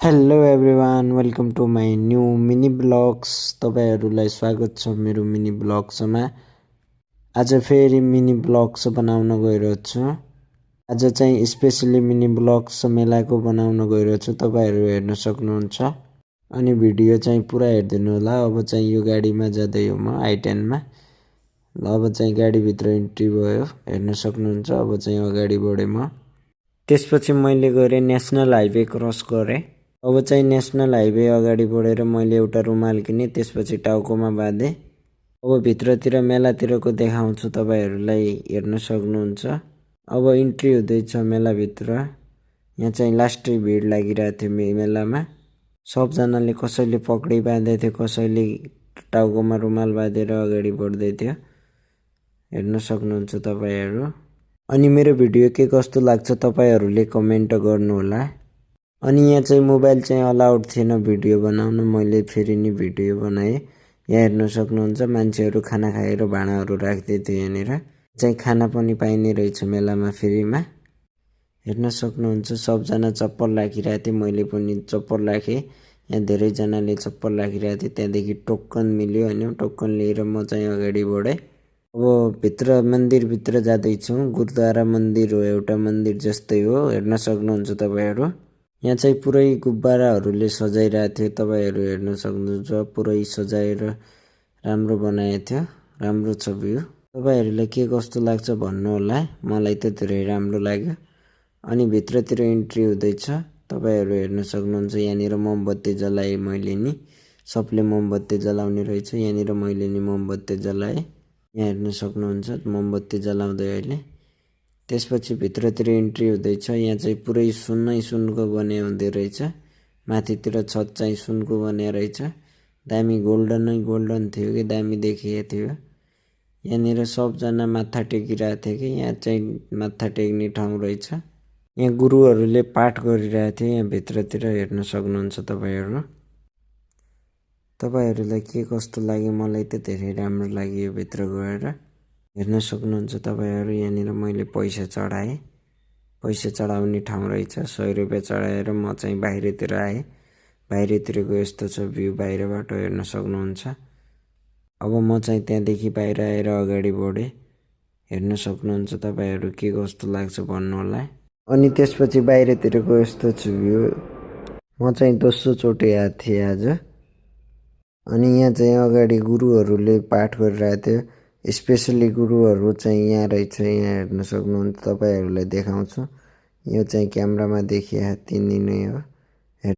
Hello everyone, welcome to my new mini blogs. तपाईँहरूलाई स्वागत छ मेरो मिनी ब्लग्समा। आज फेरि मिनी ब्लग्स बनाउन गइरहेको छु। आज चाहिँ स्पेसली मिनी ब्लग्स मेलाको बनाउन गइरहेको छु, तपाईँहरू हेर्न सक्नुहुन्छ। अनि भिडियो चाहिँ पुरा हेरिदिनु होला। अब चाहिँ यो गाडीमा जाँदै हो म I10 मा। ल अब चाहिँ गाडीभित्र इन्ट्री भयो, हेर्न सक्नुहुन्छ। अब चाहिँ अगाडि बढेँ म। त्यसपछि मैले गरेँ नेसनल हाइवे क्रस गरेँ। अब चाहिँ नेसनल हाइवे अगाडि बढेर मैले एउटा रुमाल किनेँ, त्यसपछि टाउकोमा बाँधेँ। अब भित्रतिर मेलातिरको देखाउँछु, तपाईँहरूलाई हेर्न सक्नुहुन्छ। अब इन्ट्री हुँदैछ मेलाभित्र। यहाँ चाहिँ लास्टै भिड लागिरहेको थियो मेलामा। सबजनाले कसैले पक्री बाँधेको थियो, कसैले टाउकोमा रुमाल बाँधेर अगाडि बढ्दै थियो, हेर्न सक्नुहुन्छ तपाईँहरू। अनि मेरो भिडियो के कस्तो लाग्छ तपाईँहरूले कमेन्ट गर्नुहोला। अनि यहाँ चाहिँ मोबाइल चाहिँ अलाउड थिएन भिडियो बनाउन, मैले फेरि नि भिडियो बनाएँ। यहाँ हेर्न सक्नुहुन्छ मान्छेहरू खाना खाएर भाँडाहरू राख्दै थियो। यहाँनिर चाहिँ खाना पनि पाइने रहेछ मेलामा फ्रीमा, हेर्न सक्नुहुन्छ। सबजना चप्पल राखिरहेको थिएँ, मैले पनि चप्पल राखेँ। यहाँ धेरैजनाले चप्पल राखिरहेको थिएँ। त्यहाँदेखि टोकन मिल्यो होइन, टोकन लिएर म चाहिँ अगाडि बढेँ। अब भित्र मन्दिरभित्र जाँदैछु। गुरुद्वारा मन्दिर हो, एउटा मन्दिर जस्तै हो, हेर्न सक्नुहुन्छ तपाईँहरू। यहाँ चाहिँ पुरै गुब्बाराहरूले सजाइरहेको थियो, तपाईँहरू हेर्न सक्नुहुन्छ। पुरै सजाएर राम्रो बनाएको थियो, राम्रो छ भ्यू। तपाईँहरूलाई के कस्तो लाग्छ भन्नुहोला, मलाई त धेरै राम्रो लाग्यो। अनि भित्रतिर इन्ट्री हुँदैछ, तपाईँहरू हेर्न सक्नुहुन्छ। यहाँनिर मोमबत्ती जलाएँ मैले नि, सबले मोमबत्ती जलाउने रहेछ। यहाँनिर मैले नि मोमबत्ती जलाएँ, यहाँ हेर्न सक्नुहुन्छ मोमबत्ती जलाउँदै अहिले। त्यसपछि भित्रतिर इन्ट्री हुँदैछ। यहाँ चाहिँ पुरै सुनै सुनको बने हुँदो रहेछ। माथितिर छत चाहिँ सुनको बने रहेछ। दामी गोल्डनै गोल्डन थियो कि दामी देखिएको थियो। यहाँनिर सबजना माथा टेकिरहेको थियो कि यहाँ चाहिँ माथा टेक्ने ठाउँ रहेछ। यहाँ गुरुहरूले पाठ गरिरहेको थियो। यहाँ भित्रतिर हेर्न सक्नुहुन्छ तपाईँहरू। तपाईँहरूलाई के कस्तो लाग्यो, मलाई त धेरै राम्रो लाग्यो यो भित्र गएर। हेर्न सक्नुहुन्छ तपाईँहरू। यहाँनिर मैले पैसा चढाएँ, पैसा चढाउने ठाउँ रहेछ। 100 रुपियाँ चढाएर म चाहिँ बाहिरतिर आएँ। बाहिरतिरको यस्तो छ भ्यू, बाहिरबाट हेर्न सक्नुहुन्छ। अब म चाहिँ त्यहाँदेखि बाहिर आएर अगाडि बढेँ, हेर्न सक्नुहुन्छ तपाईँहरू। के कस्तो लाग्छ भन्नुहोला। अनि त्यसपछि बाहिरतिरको यस्तो छ भ्यू। म चाहिँ दोस्रो चोटि आएको थिएँ आज। अनि यहाँ चाहिँ अगाडि गुरुहरूले पाठ गरिरहेको थियो। स्पेसली गुरुहरू चाहिँ यहाँ रहेछ, यहाँ हेर्न सक्नुहुन्छ। तपाईँहरूलाई देखाउँछु। यो चाहिँ क्यामेरामा देखिया तिनी नै हो।